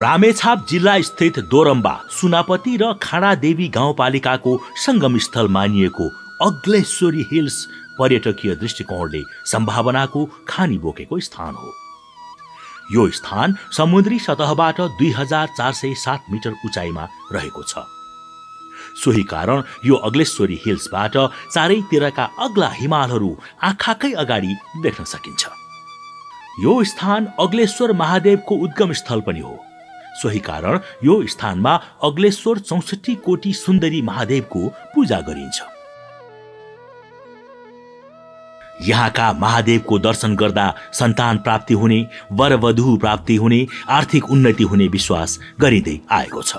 रामेछाप जिल्ला स्थित दोरम्बा, सुनापति र खाडादेवी गाउँपालिकाको संगमस्थल मानिएको अग्लेश्वरी हिल्स पर्यटकीय दृष्टिकोणले सम्भावनाको खानी बोकेको स्थान हो। यो स्थान समुद्री सतहबाट 2407 मिटर उचाइमा रहेको छ। सोही कारण यो अग्लेश्वरी हिल्सबाट चारैतिरका अग्ला हिमालहरू आँखाकै अगाडि देख्न सकिन्छ। यो स्थान अग्लेश्वर महादेवको उद्गम स्थल पनि हो। सोही कारण यो स्थानमा अग्लेश्वर 64 कोटी सुन्दरी महादेवको पूजा गरिन्छ। यहाँका महादेवको दर्शन गर्दा सन्तान प्राप्ति हुने, वरवधु प्राप्ति हुने, आर्थिक उन्नति हुने विश्वास गरिँदै आएको छ।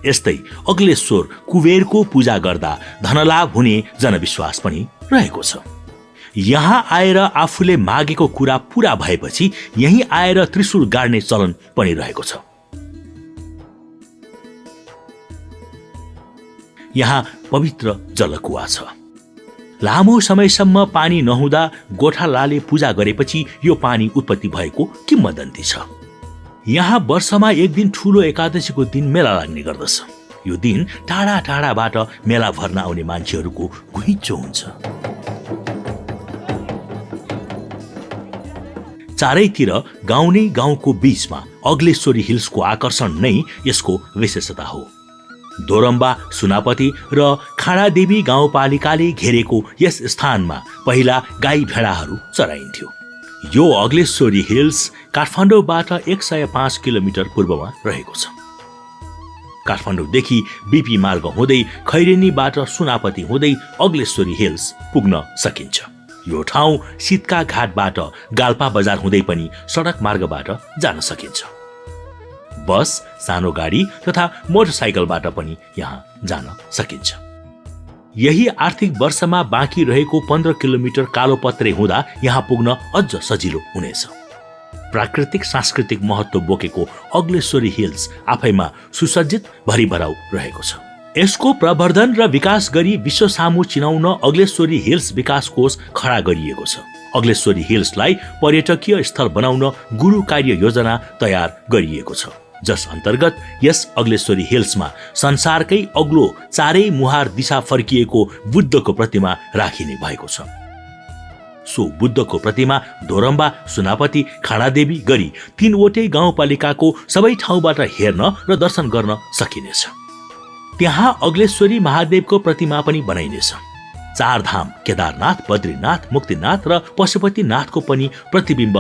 यस्तै अग्लेश्वर कुबेरको पूजा गर्दा धनलाभ हुने जनविश्वास पनि रहेको छ। यहाँ आएर आफूले मागेको कुरा पूरा भएपछि यही आएर त्रिशूल गाड्ने चलन पनि रहेको छ। यहाँ पवित्र जलकुवा छ। लामो समयसम्म पानी नहुँदा गोठालाले पूजा गरेपछि यो पानी उत्पत्ति भएको किम्वदन्ती छ। यहाँ वर्षमा एक दिन ठूलो एकादशीको दिन मेला लाग्ने गर्दछ। यो दिन टाढा टाढाबाट मेला भर्न आउने मान्छेहरूको घुइँचो हुन्छ। चारैतिर गाउँ नै गाउँको बीचमा अग्लेश्वरी हिल्सको आकर्षण नै यसको विशेषता हो। दोरम्बा, सुनापति र खाडादेवी गाउँपालिकाले घेरेको यस स्थानमा पहिला गाई भेडाहरू चराइन्थ्यो। यो अग्लेश्वरी हिल्स काठमाडौँबाट 105 किलोमिटर पूर्वमा रहेको छ। काठमाडौँदेखि बीपी मार्ग हुँदै खैरेनीबाट सुनापति हुँदै अग्लेश्वरी हिल्स पुग्न सकिन्छ। यो ठाउँ सितका घाटबाट गाल्पा बजार हुँदै पनि सडक मार्गबाट जान सकिन्छ। बस, सानो गाडी तथा मोटरसाइकलबाट पनि यहाँ जान सकिन्छ। यही आर्थिक वर्षमा बाँकी रहेको 15 किलोमिटर कालोपत्रे हुँदा यहाँ पुग्न अझ सजिलो हुनेछ। प्राकृतिक सांस्कृतिक महत्त्व बोकेको अग्लेश्वरी हिल्स आफैमा सुसज्जित भरिभराउ रहेको छ। यसको प्रवर्धन र विकास गरी विश्व सामु चिनाउन अग्लेश्वरी हिल्स विकास कोष खडा गरिएको छ। अग्लेश्वरी हिल्सलाई पर्यटकीय स्थल बनाउन गुरु कार्य योजना तयार गरिएको छ, जस अन्तर्गत यस अग्लेश्वरी हिल्समा संसारकै अग्लो चारै मुहार दिशा फर्किएको बुद्धको प्रतिमा राखिने भएको छ। सो बुद्धको प्रतिमा दोरम्बा, सुनापति, खाडादेवी गरी 3वटै गाउँपालिकाको सबै ठाउँबाट हेर्न र दर्शन गर्न सकिनेछ। त्यहाँ अग्लेश्वरी महादेवको प्रतिमा पनि बनाइनेछ। चारधाम केदारनाथ, बद्रीनाथ, मुक्तिनाथ र पशुपतिनाथको पनि प्रतिबिम्ब